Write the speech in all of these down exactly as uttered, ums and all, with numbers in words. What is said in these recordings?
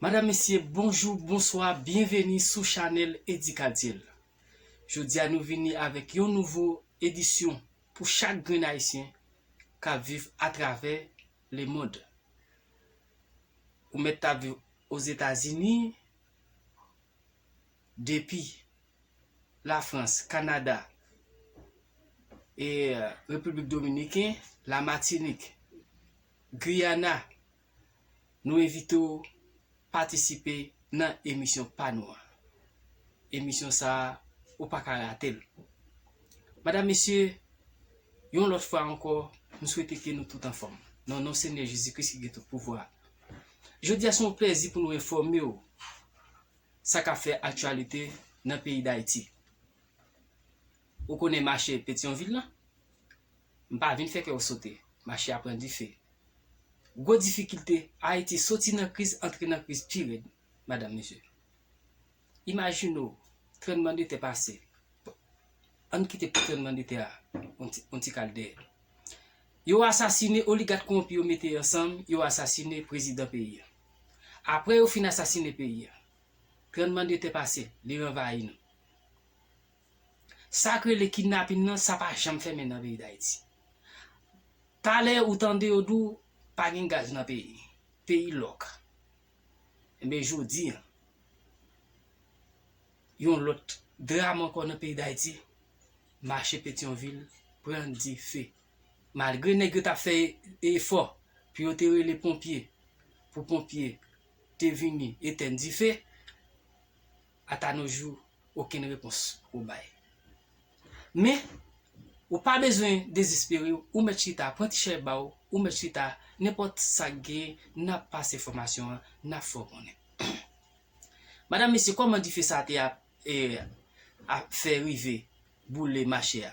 Madanm, mesye, bonjou, bonswa, byenveni sou chanèl Eddy Cadiel. Jodi a nou vini avèk yon nouvo edisyon pou chak grenn Ayisyen k ap viv atravè lemonn. Ou mèt t ap viv Ozetazini, depi Lafrans, Kanada, e Repiblik Dominiken, Lamatinik, Giyana, nou envite w patisipe nan emisyon pa nou an. Emisyon sa a, ou pa ka rate l. Madanm, mesye, yon lòt fwa ankò, m swete ke nou tout anfòm. Nan non Senyè Jezi Kris ki gen tout pouvwa. Jodi a se yon plèzi pou nou enfòme w sa k ap fè aktyalite nan peyi Dayiti. Ou konnen mache Petyonvil lan? M pa vin fè kè w sote. Mache a pran dife. Gwo difikilte, Ayiti soti nan kriz, antre nan kriz pi rèd, madanm, mesye. Imajine w, tranblemanntè pase. Ann kite tranblemanntè a yon ti, yon ti kal dèyè. Yo asasine oligak kowonpi yo mete ansanm, yo asasine prezidan peyi a. Apre yo fin asasine peyi a, tranblemanntè pase, li ranvayi nou. Sa k rele kidnapin nan, sa pa janm fèmen nan peyi Dayiti. Talè ou tande yo di w pa gen gaz nan peyi. Peyi lòk. Enben, jodi a, yon lòt dram ankò nan peyi Dayiti, mache Petyonvil pran dife. Malgre nèg yo t ap fè efò pou yo te rele ponpye, pou ponpye te vini etèn dife, atanojou, okenn repons poko bay. Men, ou pa bezwen dezespere, ou mèt chita, pran ti chèz ba w, ou mèt chita, nenpòt sa k gen, n ap pase enfòmasyon an, n ap fè w konnen. Madanm, mesye, kòman dife sa te ap, e, ap fè rive boule mache a?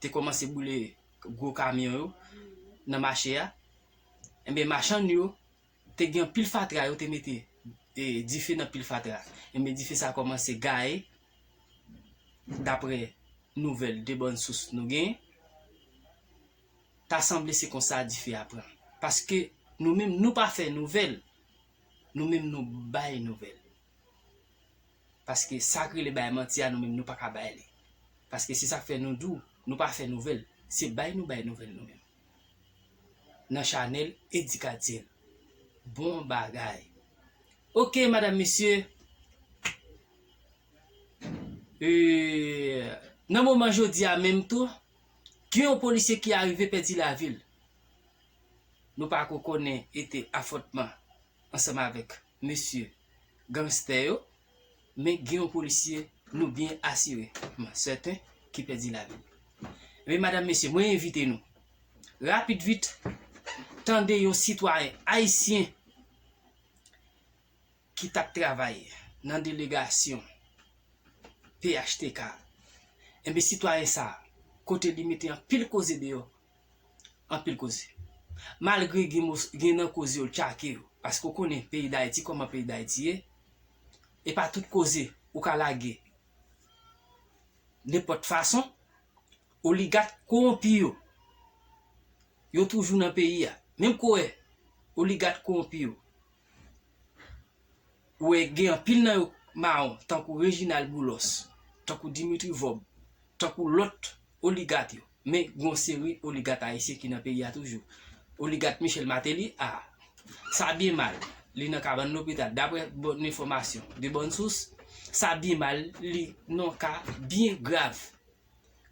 Te kòmanse boule gwo kamyon yo nan mache a. Enben, machann yo te gen anpil fatra, yo te mete, e, dife nan pil fatra. Enben, dife sa kòmanse gaye, daprè nouvèl de bòn sous nou gen. Ta sanble se konsa dife a pran. Paske nou menm, nou pa fè nouvèl, nou menm, nou bay nouvèl. Paske sa k rele bay manti a, nou menm, nou pa ka bay li. Paske se sa k fè nou di w, nou pa fè nouvèl. Se bay nou bay nouvèl nou menm. Nan chanèl Eddy Cadiel. Bon bagay. Oke, madanm, mesye. E, nan moman jodi a menm tou, gen yon polisye ki arive pèdi lavi l. Nou pa ko konnen ete afwontman ansanm avèk mesye gangstè yo, men gen yon polisye, nou byen asire, m sèten, ki pèdi lavi l. Men madanm, mesye, mwen envite nou rapid vit tande yon sitwayen ayisyen ki t ap travay nan delegasyon P H T K. Enben, sitwayen sa a, kote li mete anpil koze deyò, anpil koze. Malgre gen mo-, gen nan koze yo l tchake yo, paske w konnen peyi Dayiti, kòman peyi Dayiti ye, e pa tout koze ou ka lage nenpòt fason. Oligak kowonpi yo, yo toujou nan peyi a. Menm kourè oligak kowonpi yo, ou wè gen anpil nan yo mawon, tankou Reginald Boulos, tankou Dimitri Vorbe, tankou lòt oligak yo. Men gen yon seri oligak ayisyen ki nan peyi a toujou. Oligak Michel Martelly, a, sa byen mal. Li nan kabann lopital, daprè bòn enfòmasyon, de bòn sous, sa byen mal, li nan ka byen grav.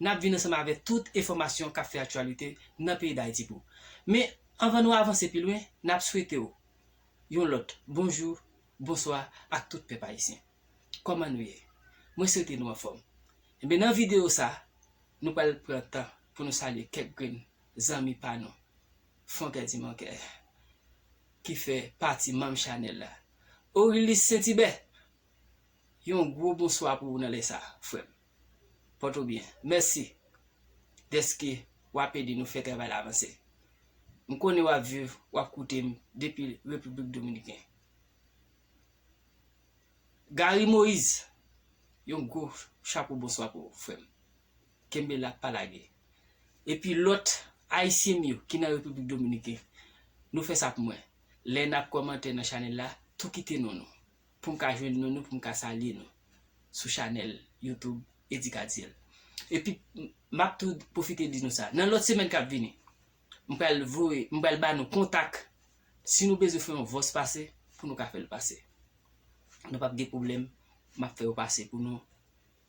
N ap vin ansanm avèk tout enfòmasyon k ap fè aktyalite nan peyi Dayiti pou ou. Men, anvan nou avanse pi lwen, n ap swete w yon lòt bonjou, bonswa ak tout pèp ayisyen. Kòman nou ye? Mwen swete nou anfòm. Enben, nan videyo sa, nou pral pran tan pou nou salye kèk grenn zanmi pa nou, Fonkè Dimankè, ki fè pati manm chanèl la. Orilis Sentibè, yon gwo bonswa pou ou nan lè sa, frè m. Pòte w byen. Mèsi dèske w ap ede nou fè travay la avanse. M konnen w ap viv, w ap koute m depi Repiblik Dominiken. Gary Moïse, yon gwo chapo bonswa pou ou, frè m. Kenbe la, pa lage. Epi lòt ayisyen m yo ki nan Repiblik Dominiken, nou fè sa pou mwen. Lè n ap kòmante nan chanèl la, tou kite non nou, pou m ka jwenn non nou, pou m ka salye nou sou chanèl YouTube Eddy Cadiel. Epi, m ap tou pwofite di nou sa. Nan lòt semèn k ap vini, m pral voye, m pral ba nou kontak. Si nou bezwen fè yon vòs pase, pou nou ka fè l pase. Nou p ap gen pwoblèm, m ap fè yo pase pou nou,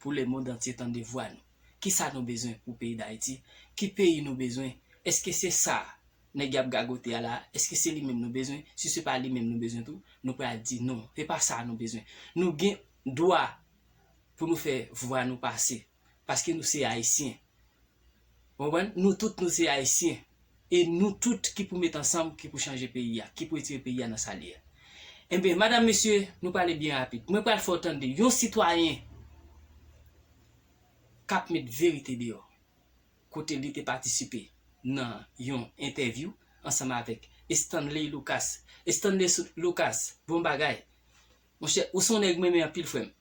pou lemonn antye tande vwa nou. Kisa nou bezwen pou peyi Dayiti? Ki peyi nou bezwen? Èske se sa nèg y ap gagote a la? Èske se li menm nou bezwen? Si se pa li menm nou bezwen tou, nou pral di non. Se pa sa nou bezwen. Nou gen dwa pou nou fè vwa nou pase. Paske nou se Ayisyen. Ou konprann? Nou tout nou se Ayisyen. E nou tout ki pou met ansanm, ki pou chanje peyi a, ki pou retire peyi a nan sa l ye a. Enben, madanm, mesye, nou prale byen rapid. Mwen pral fè w tande yon sitwayen k ap met verite deyò. Kote li te patisipe nan yon entèvyou ansanm avèk Stanley Lucas. Stanley Su- Lucas, bon bagay. Monchè, ou se yon nèg mwen renmen anpil, frè m.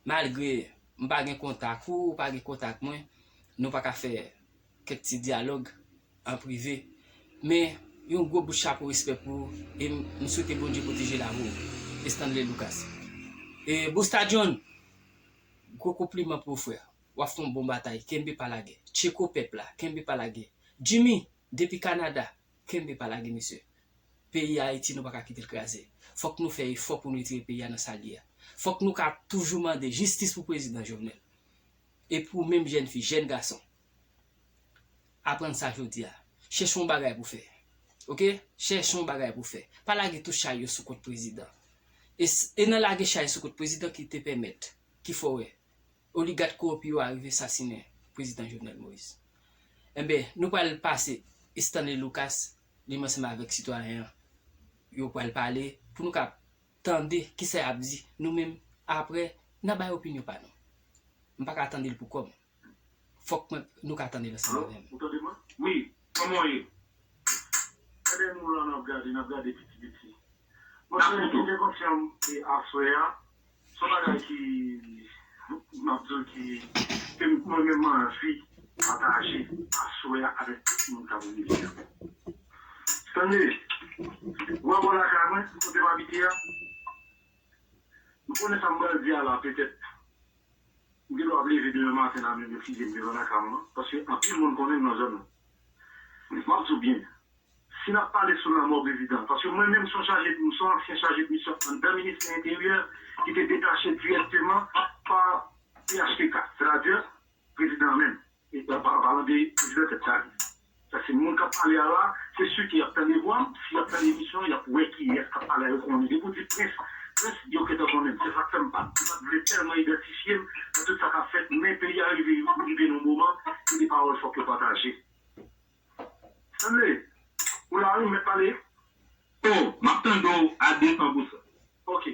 Malgre m pa gen kontak ou, ou pa gen kontak mwen, nou pa ka fè kèk ti dyalòg an prive. Men, yon gwo bout chapo respè pou ou, e m, m swete Bondye pwoteje lavi w, Stanley Lucas. E Busta John, gwo konpliman pou ou, frè. W ap fè yon bon batay, kenbe pa lage. Tcheko pèp la, kenbe pa lage. Jimmy, depi Kanada, kenbe pa lage, mesye. Peyi Ayiti, nou pa ka kite l kraze. Fòk nou fè efò pou nou retire peyi a nan sa l ye a. Fòk nou ka toujou mande jistis pou prezidan Jovenel. E pou menm jèn fi, jèn gason, aprann sa jodi a. Chèche yon bagay pou fè. Oke? Chèche yon bagay pou fè. Pa lage tout chay yo sou kont prezidan. E, s- e nan lage chay sou kont prezidan ki te pèmèt, ki fè w wè oligak kowonpi yo arive sasinen prezidan Jovenel Moïse. Enben, nou pral pase Stanley Lucas, li menm ansanm avèk sitwayen an, yo pral pale pou nou ka tande kisa y ap di. Nou menm, apre, n a bay opinyon pa nou. M pa ka tande l pou kò m. Fòk mwen, nou ka tande l ansanm avè m. Ou tande mwen? Wi, kòman w ye? Gade nou la, n ap gade, n ap gade piti piti. Mwen, mwen, mwen te konsyan, e, aswè a, se yon bagay ki, m ap di w ki, ke mwen menm mwen anvi pataje aswè a avèk tout moun k ap revize a. Tande, ou wè bò lakay mwen, kote m abite a, m konnen sa m pral di a la, petèt, m gen dwa ap leve demen maten la, menm yo fizye m devan lakay mwen, paske anpil moun konnen m nan zòn nan. M ap di w byen, si n ap pale sou lanmò prezidan, paske mwen menm se yon chaje, m se yon ansyen chaje de misyon anndan ministè enteryè ki te detache dirèkteman pa P H T K, sètadi prezidan an menm. E pa, pa, palan de prezidan tèt chaje. Sa se moun k ap pale a la, se si ke y ap tande vwa m, si y ap tande emisyon, y ap wè kiyès k ap pale a, yo konnen. Depi w di Prens, Prens, yo gentan konnen m. Se sa k fè m pa, m pa t vle tèlman idantifye m nan tout sa k ap fèt, men peyi a rive, rive nan yon moman, gen de pawòl fòk yo pataje. Stanley, ou la wi, m mèt pale? Oh, m ap tande w a de san pou san. Ok,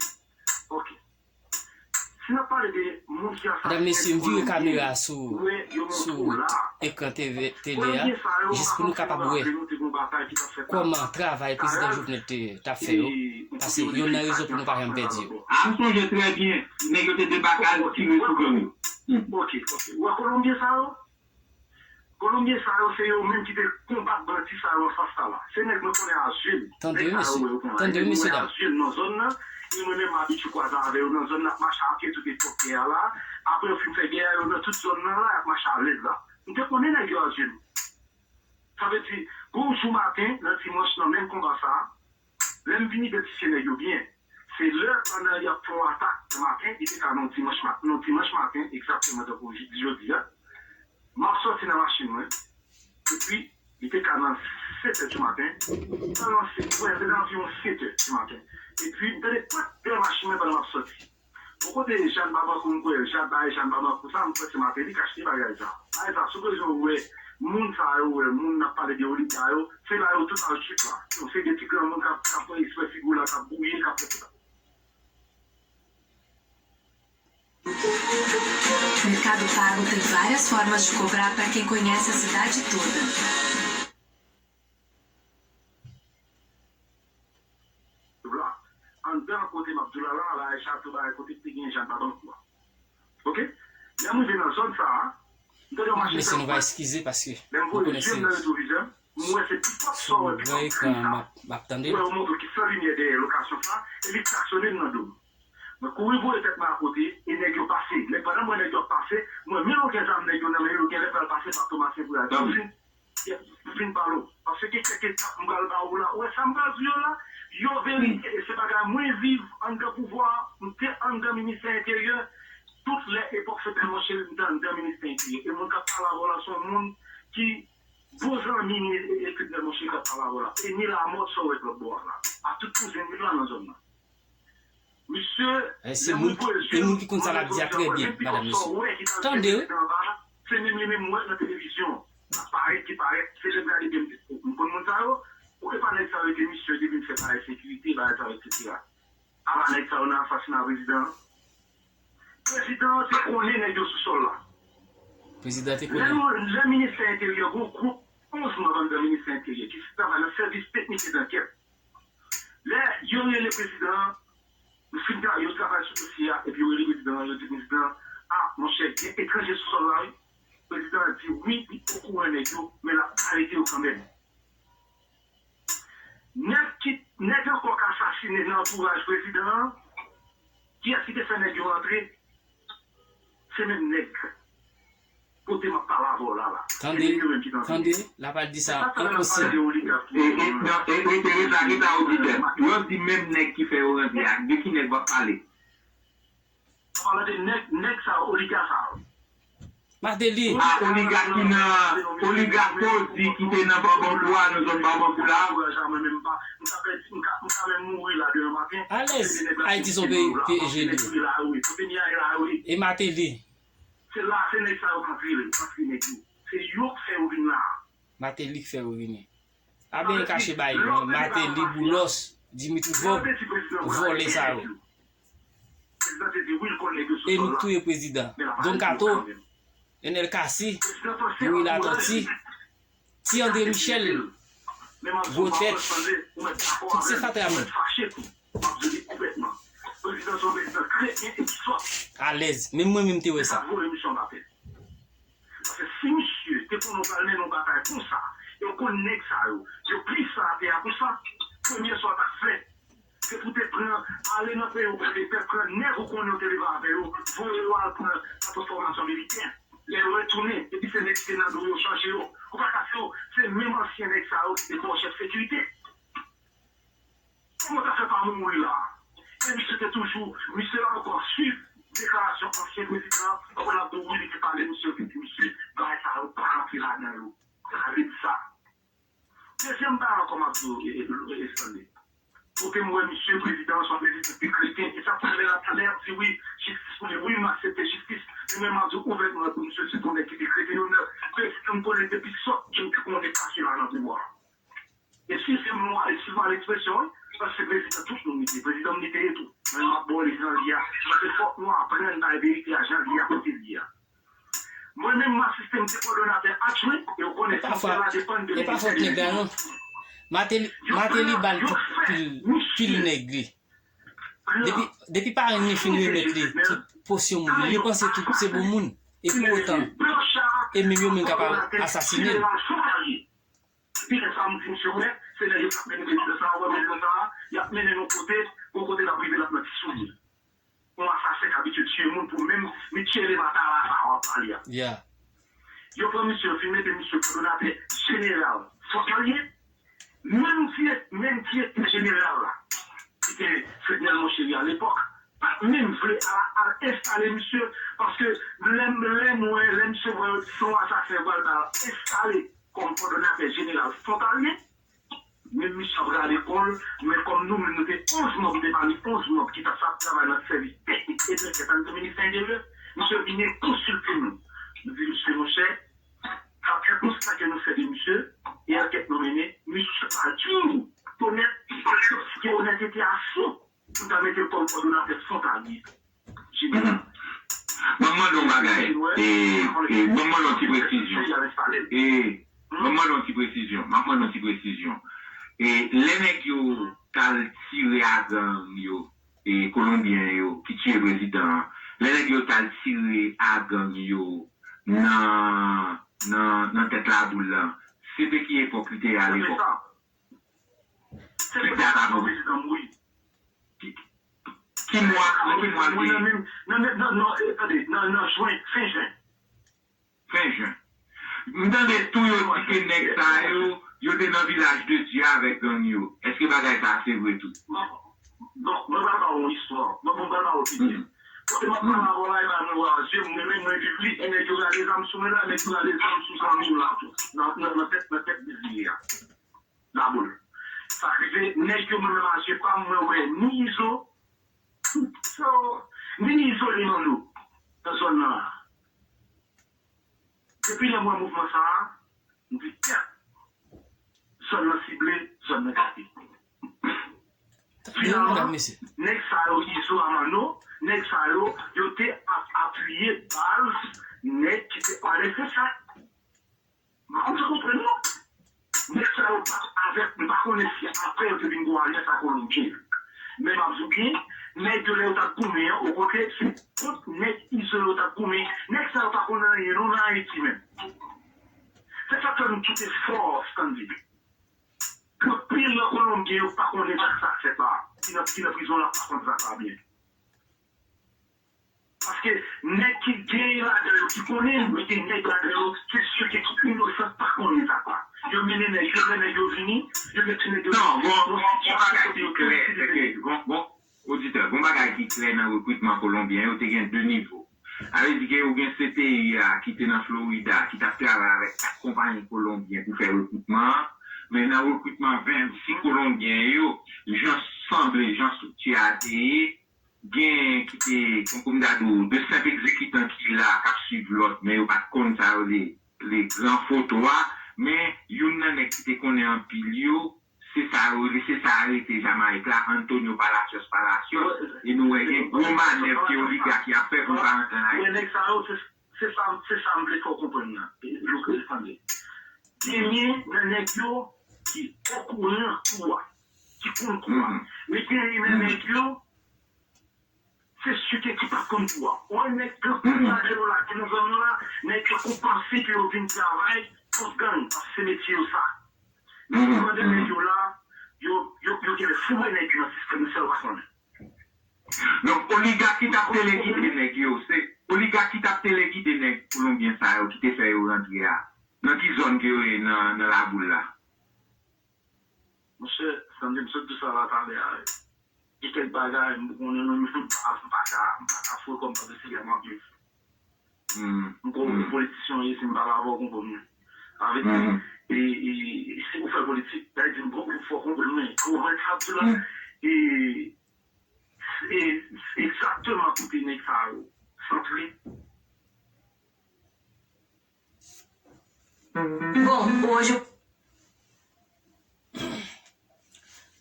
ok. Si n ap pale de moun ki asasinen Madanm, mesye, m vire kamera a sou, sou ekran T V, tele a, jis pou nou kapab wè kòman travay prezidan Jovenel te, t ap fè yo, paske youn nan rezon pou nou pa janm pèdi yo. A, m sonje trè byen, nèg yo te debake al tire sou gang yo. Ok, ok. Ou wè Kolonbyen sa yo? Kolonbyen sa yo, se yo menm ki te konbat bandi sa yo anfas la la. Se nèg mwen konnen a zye m. Tande wi, mesye. Tande wi, mesye dam. A zye m nan zòn nan, e mwen menm m abitye kwaze avè yo nan zòn nan, ap mache a pye tout epòk gè a la. Apre yo fin fè gè a, yo nan tout zòn nan la, y ap mache alèz la. M te konnen nèg yo a zye m. Sa vle di, gon jou maten, nan dimanch, nan menm konba sa a, lè m vin idantifye nèg yo byen, se lè pandan y ap fè yon atak nan maten, li te ka nan yon dimanch maten, nan yon dimanch maten, egzakteman tankou jodi a, m ap sòti nan machin mwen, epi li te ka nan sèt è di maten, nan se, wè, se nan anviwon sèt è di maten. Epi m tande pat dèyè machin mwen pandan m ap sòti. Bò kote Jàn Babankou, m kwè, Jàn, bay Jàn Babankou sa, m kwè se Martelly k achte bagay sa. Bagay sa, sou bezwen wè moun sa yo, wè moun n ap pale de oliga yo, se la yo tout al chit la. Yon seri de ti granmoun k ap, k ap fè espre figi w la, k ap bwouye, k ap fè tout sa. Mercado Pago tem várias formas de cobrar para quem conhece a cidade toda. La, anndan kote m ap di w la la, la e chato bagay kote ki te gen Jàn Babankou a. Oke? Lè m rive nan zòn sa a, m tande yon machin fè yon pwent. Mesye, nou va eskize paske nou konnen se M wè se pipòt sa w wè pipòt kri sa. M ap tande. M wè yo montre ki san limyè dèyè lokasyon sa, e li klaksonnen nan do m. Mwen kouri voye tèt mwen akote, e nèg yo pase. Men pandan m wè nèg yo ap pase, m wè menm yo gen zam nèg yo nan men yo, genlè pral pase pa Tomasen pou y al di w fin, fin pale w. Paske gen kèk etap m pral ba ou la. Ou wè sa m pral di yo la? Yo verite, e se bagay mwen viv anndan pouvwa, m te anndan ministè enteryè, tout lè epòk se pè moncheri m te anndan ministè enteryè. E moun k ap pale avè w la se yon moun ki bon zanmi m ye, e, e Fidèl monchè k ap pale avè w la. E ni Lamòt sa w wè k lòt bò a la. A tout kouzen m yo la nan zòn nan. Misye, lè moun voye je l, mwen menm pwofesè mwen menm pipòt sa w wè ki t al fè prezidan anba a, se menm li menm m wè nan televizyon. L ap parèt, ki parèt, se lè m gade byen m di, "O, m konn moun sa yo." Ou e pa nèg sa yo ke misye te vin fè bagay sekirite, bagay sa yo, etsetera. Apa nèg sa yo nan asasina prezidan an? Prezidan an te konnen nèg yo sou sòl la. Prezidan te konnen. Lè nou, lè ministè enteryè, gon gwoup onz manm anndan ministè enteryè ki travay nan sèvis teknik e dankèt. Lè yo rele prezidan an, yo fin tra-, yo travay sou dosye a, epi yo rele prezidan an, yo di prezidan an, "A, monchè, gen etranje sou sòl la, wi." Prezidan an di, wi, li okouran nèg yo, men l ap arete yo kanmenm. Nèg ki, nèg ankò k asasinen nan antouraj prezidan an, kiyès ki te fè nèg yo rantre? Se menm nèg kote m ap pale avè w la, la. Se menm yo menm ki t antre. Tande, tande, l ap al di sa ankò. E, e, non, e, e, Teresa, ki sa ou di tèt? Yo di menm nèg ki fè yo rantre a, de ki nèg w ap pale? An palan de nèg, nèg sa yo, oligak sa yo. Martelly. A, oligak ki nan, oligak Pozi ki te nan Babankou a, nan zòn Babankou la. Alèz, Ayiti se yon peyi, peyi jeni. E Martelly. Se la, se nèg sa yo k antre, yo k antre nèg yo. Se yo k fè yo vin la. Martelly k fè yo vini. Pa benyen kache bay, non. Martelly, Boulos, Dimitri Vorbe, vòlè sa yo. E nou k touye prezidan. Don Kato, Enèl Cassy, Youri Latortue, Ti André Michel, Gwo Tèt, tout se fatra moun. Alèz, menm mwen menm te wè sa. Paske si misye te konnen w pral mennen yon batay konsa, e w konn nèg sa yo, yo pwisan atè a konsa, premye sa w t ap fè, se pou w te pran, ale nan peyi w, pran nèg ou konnen w te leve avè yo, voye yo al pran fòmasyon militè. Lè yo retounen, epi se nèg ki te nan do yo chanje yo. Ou pa ka fè yo, se menm ansyen nèg sa yo ki te fè w chèf sekirite. Kòman w ta fè pa mouri la? E misye te toujou, misye la ankò swiv deklarasyon ansyen prezidan an, ankò l ap di w wi, li te pale misye, li di misye, bagay sa yo pa rantre ladan yo. Sa vle di sa. Dezyèm bagay ankò m ap di w, e, e, e, Stanley. Kote m wè misye prezidan an, se yon prezidan dekrete, e sa fè lè l ap, lè y ap di wi, jistis pou li, wi, m aksepte jistis, men mwen m ap di w ouvètman pou misye, se pou nèg ki dekrete yo, men prezidan m konnen depi sòt ke m te konnen pase la nan pouvwa. Eskize m, eskize m a lekspresyon, wi, paske prezidan tout moun li te, prezidan m li te ye tou. Men m ap ba w li jan l ye a, paske fòk nou aprann bay verite a jan l ye a, kote l ye a. Mwen menm, m asiste, m te kòdonatè adjwen, e w konnen sa m fè la depann de ministè de jistis. Martelly, Martelly ba l tout pil, pil nèg li. Depi, depi parenn li fin remèt li tout posyon moun, li panse tout se bon moun. E pou otan, e menm yo menm k ap asasinen l. Epi lè sa m di misye wè, se nèg yo k ap mennen peyi sa, wè, men sa, y ap mennen nou kote, yon kote l ap rive, l ap nan ti soulye. Yon asasen k abitye tiye moun pou menm, li tiye le matala sa w ap pale a. Yo pran misye, yo fin mete misye kòdonatè jeneral fwontalye. Menm direktè, menm direktè jeneral la, ki te Fednel Monchéry alepòk, pa t menm vle al, al enstale misye, paske lè, lè m wè, lè misye wè se yon asasen, yo pral ba l enstale kòm kòdonatè jeneral fwontalye. Menm misye ap rale kò l, men kòm nou menm nou te onz manm, te pami onz manm ki t ap travay nan sèvis teknik e dankèt anndan ministè enteryè, misye vini konsilte nou. Nou di misye, monchè, daprè konsta ke nou fè de misye, e ankèt nou mennen, misye pa ditou onèt, si te onètete a fon, pou ta mete l kòm kòdonatè fwontalye. Ban m mande w yon bagay. E, e, ban m mande w yon ti presizyon. E, ban m mande w yon ti presizyon. M ap mande w yon ti presizyon. E, lè nèg yo t al tire a gang yo, e, Kolonbyen yo, ki tiye prezidan an, lè nèg yo t al tire a gang yo nan, nan, nan tèt laboul lan, Te, te ki epòk li te ye a lepòk? Se sa. Se lè a ta mouri. Ki, ki mwa, nan ki mwa li te ye? Nan menm, nan menm, nan, nan, eh, tande, nan, nan jen, fen jen. Fen jen. M tande tou yo di ke nèg sa yo, yo te nan Vilaj de Dye avèk gang yo. Èske bagay sa a se vre tou? Bon, bon, mwen pral ba w yon istwa. Bon, mwen pral ba w yon piti. Kote m ap pale avè w la, e pa nou wè a zye m, mwen menm mwen viv li, e nèg yo rale zam sou mwen la, nèg yo rale zam sou zanmi m la tou. Nan, nan, nan tèt, nan tèt Bèzili a. Laboul. Sa k rive, nèg yo mwen menm a zye pa m, mwen wè ni Izo, so, ni Izo ni Manno nan zòn nan la. Depi lè m wè mouvman sa a, m di, kèt, zòn nan sible, zòn nan gate. Finalman, nèg sa yo, Izo a Manno, nèg sa yo, yo te ap apiye baz nèg ki te pale se sa. M pa konn sa konprann non. Nèg sa yo pa t avèk, m pa konnen si apre yo te vin gwo alyans a Kolonbyen. Men m ap di w byen, nèg yo lè yo t ap goumen an, okontrè, se kont nèg Izo yo t ap goumen. Nèg sa yo pa konn anyen non nan Ayiti menm. Se sa k fè m kite fò, Stanley. Anpil nan Kolonbyen yo pa konnen sa k fèt la, ki nan, ki nan prizon la pa konn sa k la byen. Paske nèg ki genyen ladan yo ki konnen, men gen nèg ladan yo, se site ki inosan pa konnen sa pa. Yo mennen nèg, yo fè nèg yo vini, yo met ti nèg yo. Non, bon, bon, bon bagay ki klè, se ke, bon, bon, oditè, bon bagay ki klè nan rekritman Kolonbyen yo, te gen de nivo. Sa vle di ke ou gen C T I a ki te nan Florida, ki t ap travay avèk kat konpayi Kolonbyen pou fè rekritman an, men nan rekritman vennsenk Kolonbyen yo, jan sanble, jan estrikti a te ye, gen ki te, kon, kon m ta di w, de senp egzekitan ki la, k ap swiv lòd, men yo pa t konn sa yo rele le gran foto a, men youn nan nèg ki te konnen anpil yo, se sa yo rele, se sa arete Jamayik la, Antonio Palacios Palacios, e nou wè gen gwo manèv ke oligak y ap fè pou l pa rantre ann Ayiti. Wè nèg sa yo, se, se sa, se sa m vle fè w konprann nan. E, Lucas, tande. Genyen nan nèg yo ki okouran kou a, ki konn kou a. Men genyen nan nèg yo, se site ki pa konn kou a. Ou wè nèg anpil ladan yo la ki nan zòn nan la, nèg yo kou panse ke yo vin travay kont gang, paske se metye yo sa. Men ou tande nèg yo la, yo, yo, yo genlè foure nèg yo nan sistèm nan san yo pa konnen. Donk, oligak ki t ap telegide nèg yo, se oligak ki t ap telegide nèg Kolonbyen sa yo ki te fè yo rantre a. Nan ki zòn ke yo ye nan, nan Laboul la? Monchè, Stanley, m sot di w sa la talè a, gen kèk bagay, m konnen non, men m pa, m pa ka, m pa ka foure kò m panse se gè m ap viv. M kwè w politisyen w ye, si m pale avè w, w konprann mwen. Sa vle di, e, e, e, si ou fè politik, sa vle di, m konprann, fò w konprann mwen. Ou wè sa ap di la, e, e, egzakteman kote nèg sa yo santre. Bon, bonjou.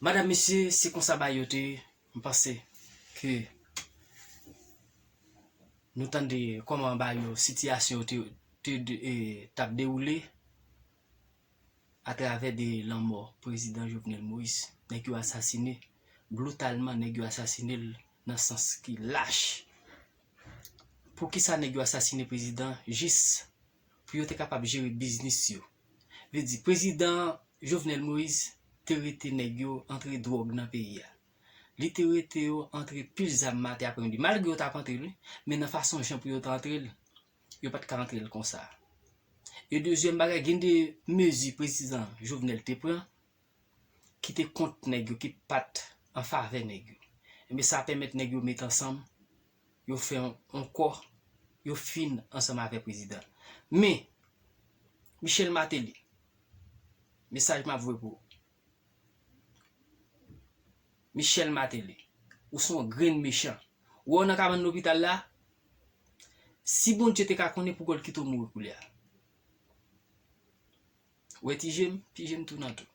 Madanm, mesye, se konsa bagay yo te ye. M panse ke nou tande kòman bagay yo, sitiyasyon yo te, te, te, e, t ap dewoule atravè de lanmò prezidan Jovenel Moïse. Nèg yo asasine britalman, nèg yo asasine l nan sans ki lach. Poukisa nèg yo asasine prezidan? Jis pou yo te kapab jere biznis yo. Vle di, prezidan Jovenel Moïse te rete nèg yo antre dwòg nan peyi a. Li te rete yo antre pil zam maten apremidi. Malgre yo t ap antre l, wi, men nan fason jan pou yo te antre l, yo pa t ka antre l konsa. E dezyèm bagay, gen de mezi prezidan Jovenel te pran ki te kont nèg yo, ki pa t an favè nèg yo. Ebyen, sa pèmèt nèg yo met ansanm, yo fè yon, yon kò, yo fin ansanm avè prezidan. Men, Michel Martelly, mesaj m ap voye pou ou. Michel Martelly, ou se yon grenn mechan. Ou wè w nan kabann lopital la, si Bondye te ka konnen, poukò l kite w mouri koulye a? Ou wè ti je m, ti je m tou nan tou.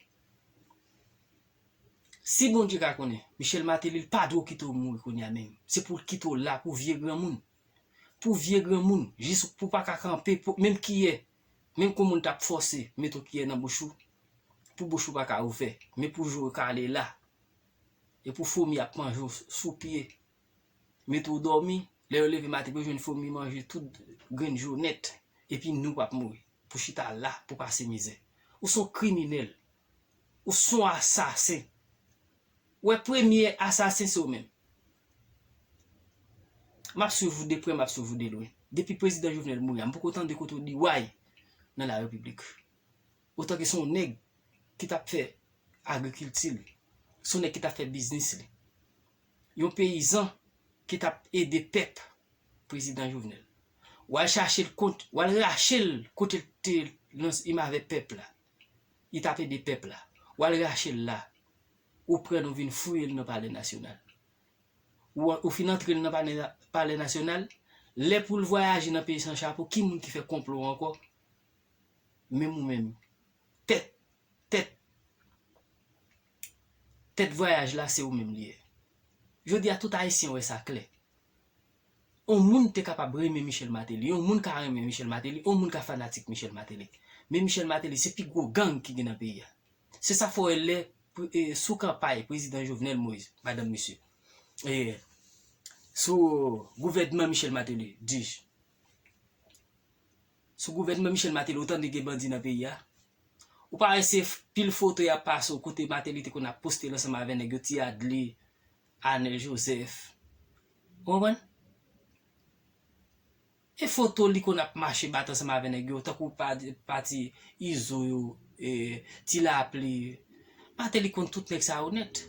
Si Bondye ka konnen, Michel Martelly, l pa dwe kite w mouri kounye a menm. Se pou l kite w la pou vye granmoun. Pou vye granmoun, jis pou w pa ka kanpe, pou, menm kiyè, menm kon moun t ap fòse mete w kiyè nan bouch ou, pou bouch ou pa ka ouvè, men pou je w ka ale la, e pou fomi ap manje w sou pye, mete w dòmi, lè yo leve maten pou yo jwenn fomi manje tout grenn je w nèt, epi nou p ap mouri, pou chita la, pou pase mizè. Ou se yon kriminèl. Ou se yon asasen. Ou wè premye asasen se ou menm. M ap swiv ou de prè, m ap swiv ou de lwen. Depi prezidan Jovenel mouri a, m poko tande kote w di way nan la repiblik. Otan ke se yon nèg ki t ap fè agrikilti l. Se yon nèg ki t ap fè biznis li. Yon peyizan ki t ap ede pèp prezidan Jovenel. W al chache l kont, w al rache l kote l te nan rim avè pèp la. Li t ap ede pèp la. W al rache l la. Ou pran l, ou vin fouye l nan Palè Nasyonal. Ou, ou fin antre l nan Palè, Palè Nasyonal. Lè pou l vwayaje nan peyi san chapo, ki moun ki fè konplo ankò? Menm ou menm. Tèt, tèt, tèt vwayaj la, se ou menm li ye. Jodi a, tout Ayisyen wè sa klè. On moun te kapab renmen Michel Martelly, on moun ka renmen Michel Martelly, on moun ka fanatik Michel Martelly. Men Michel Martelly, se pi gwo gang ki gen nan peyi a. Se sa fè w wè lè, e, sou kanpay prezidan Jovenel Moïse, madanm mesye, e, sou gouvènman Michel Martelly, dis, sou gouvènman Michel Martelly, ou tande gen bandi nan peyi a? Ou pa wè se f-, pil foto y ap pase w kote Martelly te konn ap poste l ansanm avè nèg yo, Ti Adley, Arnel Joseph. Ou konprann? E foto li konn ap mache bat ansanm avè nèg yo, tankou pa-, pati Izo yo, e, Ti Lapli. Martelly konn tout nèg sa yo nèt.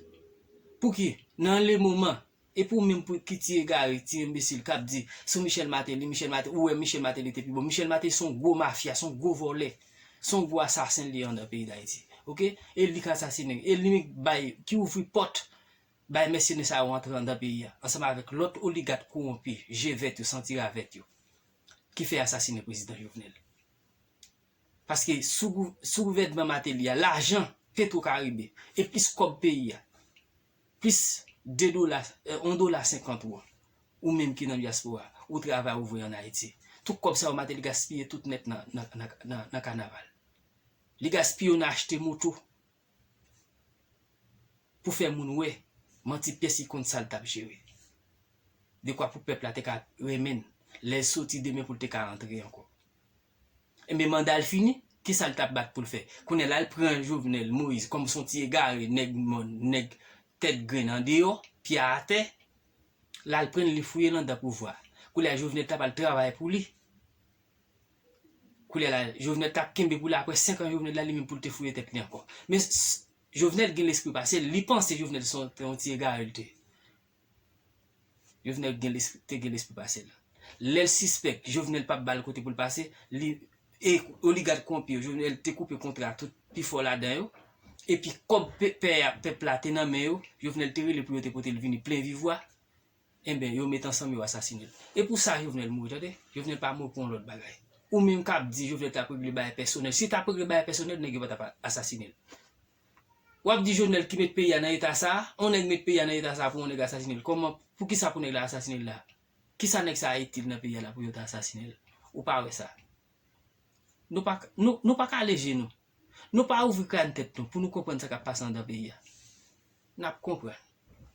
Pouki? Nan le moman, e pou menm pou ki ti egare, ti enbesil k ap di sou Michel Martelly, Michel Martelly, ou wè Michel Martelly te pi bon. Michel Martelly se yon gwo mafya, se yon gwo vòlè, se yon gwo asasen li ye anndan peyi Dayiti. Oke? E li k asasine, e li menm bay, ki ouvri pòt bay mèsenè sa yo antre anndan peyi a, ansanm avèk lòt oligak kowonpi, je vèt yo, santi ravèt yo, ki fè asasine prezidan Jovenel. Paske sou gou-, sou gouvènman Martelly a, lajan Petro Caribe, e plis kòb peyi a, plis de dola, e, yon dola senkant ou, ou menm ki nan dyaspora, ou travay, ou voye ann Ayiti. Tout kòb sa yo, Martelly gaspiye tout nèt nan, nan, nan, nan, nan kanaval. Li gaspiye yo nan achte moto. Pou fè moun wè manti pyès li konn sa l t ap jere. Dekwa pou pèp la te ka renmen l, lè l soti demen pou l te ka antre ankò. Enben, manda l fini, ki sa l t ap bat pou l fè? Kounye a la, l pran Jovenel Moïse kòm se yon ti egare, nèg mòn, nèg tèt grenn andeyò, pye a atè, l al pran l, li fouye l anndan pouvwa. Kounye a, Jovenel t ap al travay pou li. Kounye a la, Jovenel t ap kenbe pou li, apre senk an Jovenel la, li menm pou l te fouye tèt li ankò. Men s-, Jovenel gen lespri pase l, li panse Jovenel se yon, yon ti egare l te. Jovenel gen lespri, te gen lespri pase l. Lè l sispèk Jovenel p ap ba l kote pou l pase, li, e oligak kowonpi yo, Jovenel te koupe kontra tout pifò ladan yo, epi kòb pe-, pè a, pèp la te nan men yo, Jovenel te rele pou yo te pote l vini plen vivwa. Enben, yo met ansanm, yo asasine l. E pou sa Jovenel mouri, tande? Jovenel pa mouri pou yon lòt bagay. Ou menm k ap di Jovenel t ap regle bagay pèsonèl. Si l t ap regle bagay pèsonèl, nèg yo pa t ap asasine l. W ap di Jovenel ki met peyi a nan eta sa a? On nèg met peyi a nan eta sa a pou on nèg asasine l. Kòman, poukisa pou nèg la asasine l la? Kisa nèg sa a itil nan peyi a la pou yo ta asasine l? Ou pa wè sa? Nou pa, nou, nou pa ka leje nou. Nou pa ouvri kràn tèt nou pou nou konprann sa k ap pase anndan peyi a. N ap konprann.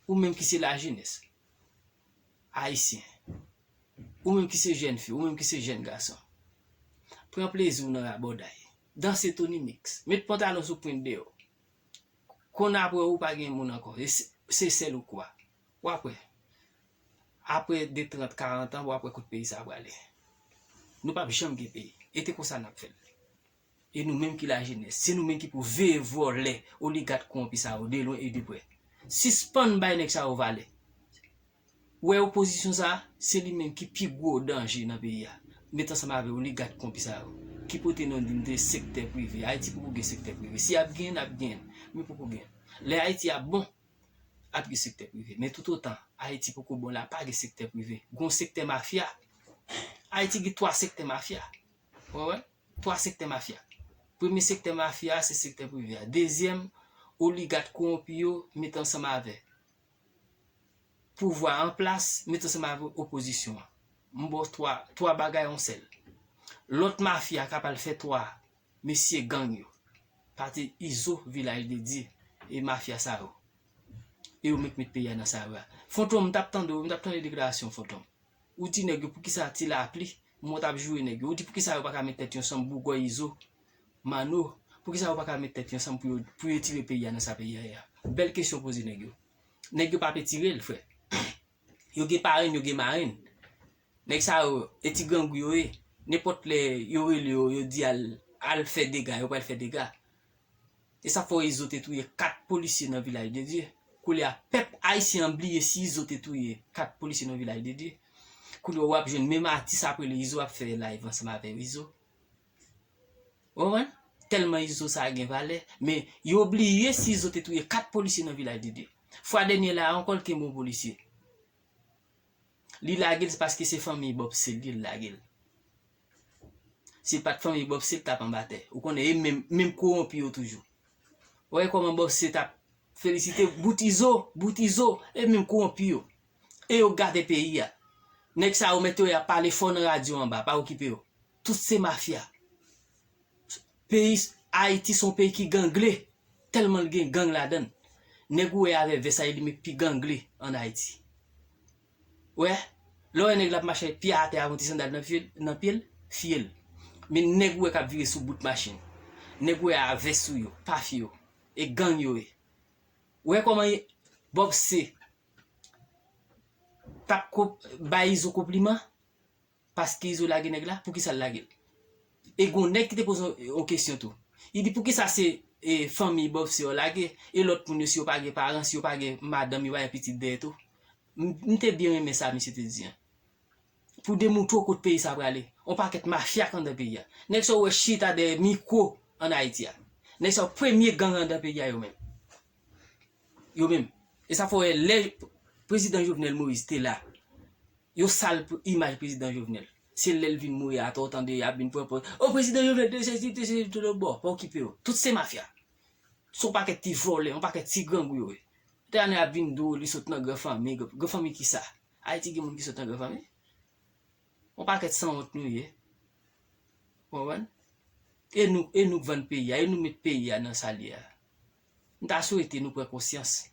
Ou menm ki se lajenès ayisyen, ou menm ki se jèn fi, ou menm ki se jèn gason, pran plezi w nan rabòday. Danse Tony Mix. Met pantalon sou pwent deyò. Konn apre w pa gen moun ankò. E se, se sèl ou k wa. W ap wè. Apre de trant, karant an, w ap wè kot peyi sa a prale. Nou p ap janm gen peyi. E te konsa n ap fè l. E nou menm ki lajenès, se nou menm ki pou veye vòlè, oligak kowonpi sa yo de lwen e de prè. Sispann bay nèg sa yo valè. Ou wè opozisyon sa a, se li menm ki pi gwo danje nan peyi a. Met ansanm avè oligak kowonpi sa yo, ki pote non di n de sektè prive. Ayiti poko gen sektè prive. Si y ap genyen, n ap genyen. Men poko genyen. Lè Ayiti ap bon, ap gen sektè prive. Men toutotan Ayiti poko bon la, pa gen sektè prive. Gon sektè mafya. Ayiti gen twa sektè mafya. Ou wè? Twa sektè mafya. Premye sektè mafya a, se sektè prive a. Dezyèm, oligak kowonpi yo met ansanm avè pouvwa an plas, met ansanm avè opozisyon an. M ba w twa, twa bagay yon sèl. Lòt mafya k ap al fè twa mesye gang yo. Pati Izo, Vilaj de Dye, e mafya sa yo. E yo menm k met peyi a nan sa yo a. Fantom, m t ap tande w, m t ap tande deklarasyon Fantom. Ou di nèg yo poukisa Ti Lapli, mwen t ap joure nèg yo. Ou di poukisa yo pa ka met tèt yo ansanm, Bougòy, Izo, Manno, Poukisa yo pa ka met tèt yo ansanm pou yo, pou yo tire peyi a nan sa peyi a ye a? Bèl kesyon poze nèg yo. Nèg yo pa pe tire l, frè. Yo gen parenn, yo gen marenn. Nèg sa yo, e ti grangou yo ye. Nenpòt lè yo rele yo, yo di al, al fè dega, yo pral fè dega. E sa fè Izo te touye kat polisye nan Vilaj de Dye. Koulye a, pèp ayisyen an bliye si Izo te touye kat polisye nan Vilaj de Dye. Koulye a, w ap jwenn menm atis ap rele Izo ap fè live ansanm avè Izo. Ou konprann? Tèlman Izo sa gen valè. Men, yo bliye si Izo te touye kat polisye nan Vilaj de Dye. Fwa dènye la a ankò, l kenbe yon polisye. Li lage l, se paske se fanmi Bob Seul li, l lage l. Si l pa t fanmi Bob Seul, l t ap anba tè. Ou konnen, e menm, menm kowonpi yo toujou. Ou wè kòman Bob Seul t ap felisite bout Izo, bout Izo, e menm kowonpi yo. E yo gate peyi a. Nèg sa yo mèt yo y ap pale fò nan radyo anba, pa okipe yo. Tout se mafya. Peyi Ayiti se yon peyi ki gangle, tèlman l gen gang ladan l. Nèg ou wè avè vès a, e li menm ki pi gangle ann Ayiti. Ou wè, lè w wè nèg la ap mache pye atè avè yon ti sandal nan pye l, nan pye l, fye l. Men nèg ou wè k ap vire sou bout machin. Nèg ou wè a vès sou yo, pa fye yo. E gang yo ye. Ou wè kòman Bob Seul t ap ko-, bay Izo konpliman? Paske Izo lage nèg la, poukisa l lage l? E gon nèg ki te poze yon, yon kesyon tou. Li di, poukisa se, e, fanmi Bob Seul yo lage, e lòt moun yo, si yo pa gen paran, si yo pa gen madanm, yo pa gen pitit dèyè tou? M, m te byen renmen sa misye te di an. Pou demontre w kot peyi sa prale. On pakèt mafya k anndan peyi a. Nèg sa yo wè chita dèyè mikwo ann Ayiti a. Nèg sa yo premye gang anndan peyi a yo menm. Yo menm. E sa fè w wè lè prezidan Jovenel Moïse te la, yo sal p-, imaj prezidan Jovenel. Se lè l vin mouri atò, w tande y ap vin pran pòz. O, prezidan Jovenel te sezi, te sezi, tout lòt bò. Pa okipe yo. Tout se mafya. Se yon pakèt ti vòlè, yon pakèt ti grangou yo ye. Te ane ap vin di w li sot nan gran fanmi. Gran, gran fanmi kisa? Ayiti gen moun ki sot nan gran fanmi? Yon pakèt sanwont nou ye. Ou konprann? E nou, e nou k vann peyi a, e nou k met peyi a nan sa l ye a. M ta swete nou pran konsyans.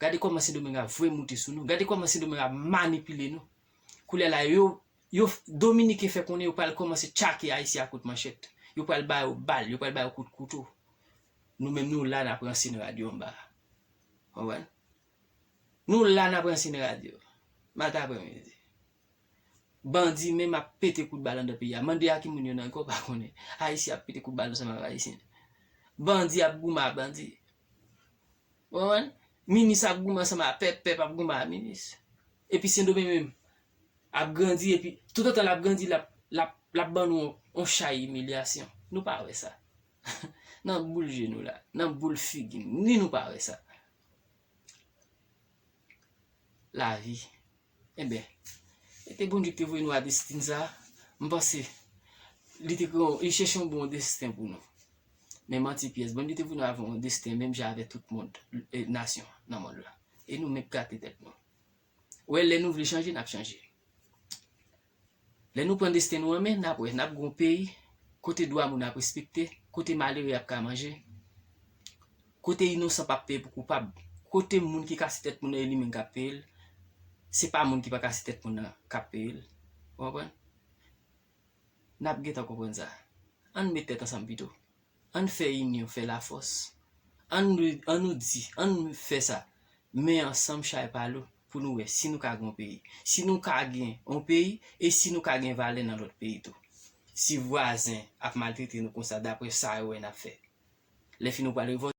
Gade kòman Sendomeng ap voye moute sou nou. Gade kòman Sendomeng ap manipile nou. Koulye a la, yo, yo, Dominiken fè konnen yo pral kòmanse tchake Ayisyen a kout manchèt. Yo pral ba yo bal, yo pral ba yo kout kouto. Nou menm nou la, n ap ranse nan radyo anba a. Konprann? Nou la, n ap ranse nan radyo. Maten aprèmidi. Bandi menm ap pete kout bal anndan peyi a. Mande a ki moun yo nan, ankò pa konnen. Ayisyen ap pete kout bal ansanm ak Ayisyen. Bandi ap goumen ak bandi. Ou konprann? Minis ap goumen ansanm ak pèp, pèp ap goumen ak minis. Epi Sendomeng menm ap grandi, epi toutotan l ap grandi, l ap, l ap, l ap ban nou yon, yon chay imilyasyon. Nou pa wè sa. Nan boul je nou la, nan boul figi n, ni nou pa wè sa. Lavi. Enben, e te Bondye ki te voye nou a desten sa a. M panse li te, li chèche yon bon desten pou nou. Men manti pyès, Bondye te voye nou avè yon desten menm jan avè tout mond, e, nasyon nan mond la. E nou menm k gate tèt nou. Ou wè, lè nou vle chanje, n ap chanje. Lè nou pran desten nou an men, n ap wè, n ap gen yon peyi kote dwa moun ap respekte, kote malere ap ka manje, kote inosan p ap peye pou koupab, kote moun ki kase tèt moun nan e li menm k ap peye l, se pa moun ki pa kase tèt moun nan k ap peye l. Ou konprann? N ap gentan konprann sa. Ann met tèt ansanm pito. Ann fè inyon, fè lafòs. Ann nou, ann nou di, ann fè sa. Men ansanm, chay pa lou, pou nou wè si nou ka gen yon peyi. Si nou ka gen yon peyi, e si nou ka gen valè nan lòt peyi tou. Si vwazen ap maltrete nou konsa, daprè sa yo wè n ap fè. Lè fini, nou pral revòlte.